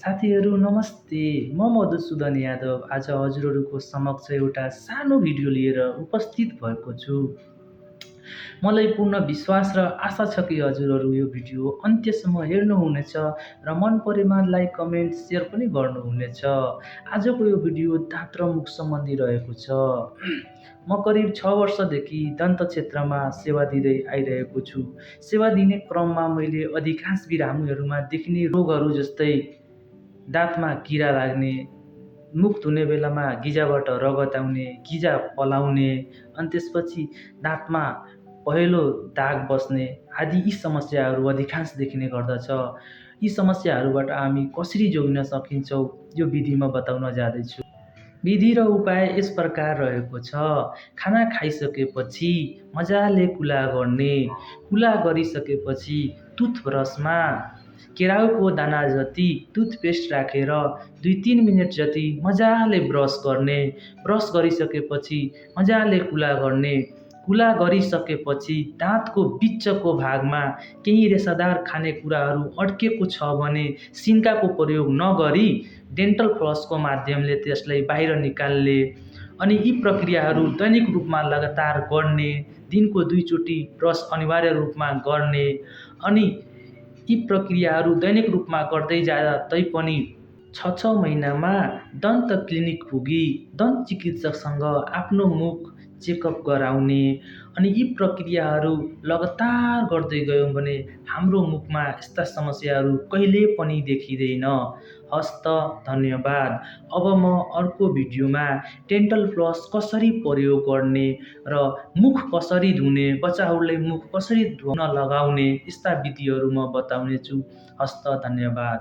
साथीहरू नमस्ते। म मधुसूदन यादव आज हजुरहरूको समक्ष एउटा सानो भिडियो लिएर उपस्थित भएको छु। मलाई पूर्ण विश्वास र आशा छ कि हजुरहरू यो भिडियो अन्त्यसम्म हेर्नुहुनेछ र मन परेमा लाइक, कमेन्ट, सेयर पनि गर्नुहुनेछ। आजको यो भिडियो दाँत र मुख सम्बन्धी रहेको छ। म करिब 6 वर्षदेखि दन्त क्षेत्रमा सेवा दिँदै आइरहेको छु। सेवा दिने क्रममा मैले अधिकांश बिरामीहरूमा देखिने रोगहरू जस्तै दाँतमा किरा लाग्ने, मुख धुने बेलामा गिजाबाट रगत आउने, गिजा पलाउने, अनि त्यसपछि दाँतमा पहेँलो दाग बस्ने आदि यी समस्याहरू अधिकांश देखिने गर्दछ। यी समस्याहरूबाट हामी कसरी जोगिन सकिन्छौँ यो विधि म बताउन जाँदैछु। विधि र उपाय यस प्रकार रहेको छ। खाना खाइसकेपछि मजाले कुला गर्ने। कुला गरिसकेपछि टुथब्रसमा केराउको दाना जति टुथपेस्ट राखेर 2-3 मिनट जति मजाले ब्रस गर्ने। ब्रस गरिसकेपछि मजाले कुला गर्ने। कुला गरिसकेपछि दाँतको बिचको भागमा केही रेसादार खानेकुराहरू अड्केको छ भने सिन्काको प्रयोग नगरी डेन्टल फ्लसको माध्यमले त्यसलाई बाहिर निकाल्ने। अनि यी प्रक्रियाहरू दैनिक रूपमा लगातार गर्ने। दिनको 2 चोटि ब्रस अनिवार्य रूपमा गर्ने। अनि यी प्रक्रियाहरू दैनिक रूपमा गर्दै जाँदा तैपनि 6 महिनामा दन्त क्लिनिक पुगी दन्त चिकित्सकसँग आफ्नो मुख चेकअप गराउने। अनि यी प्रक्रियाहरू लगातार गर्दै गयौँ भने हाम्रो मुखमा यस्ता समस्याहरू कहिले पनि देखिँदैन। हस्त धन्यवाद। अब म अर्को भिडियोमा डेन्टल फ्लस कसरी प्रयोग गर्ने र मुख कसरी धुने, बच्चाहरूलाई मुख कसरी धुन लगाउने यस्ता विधिहरू म बताउने छु। हस्त धन्यवाद।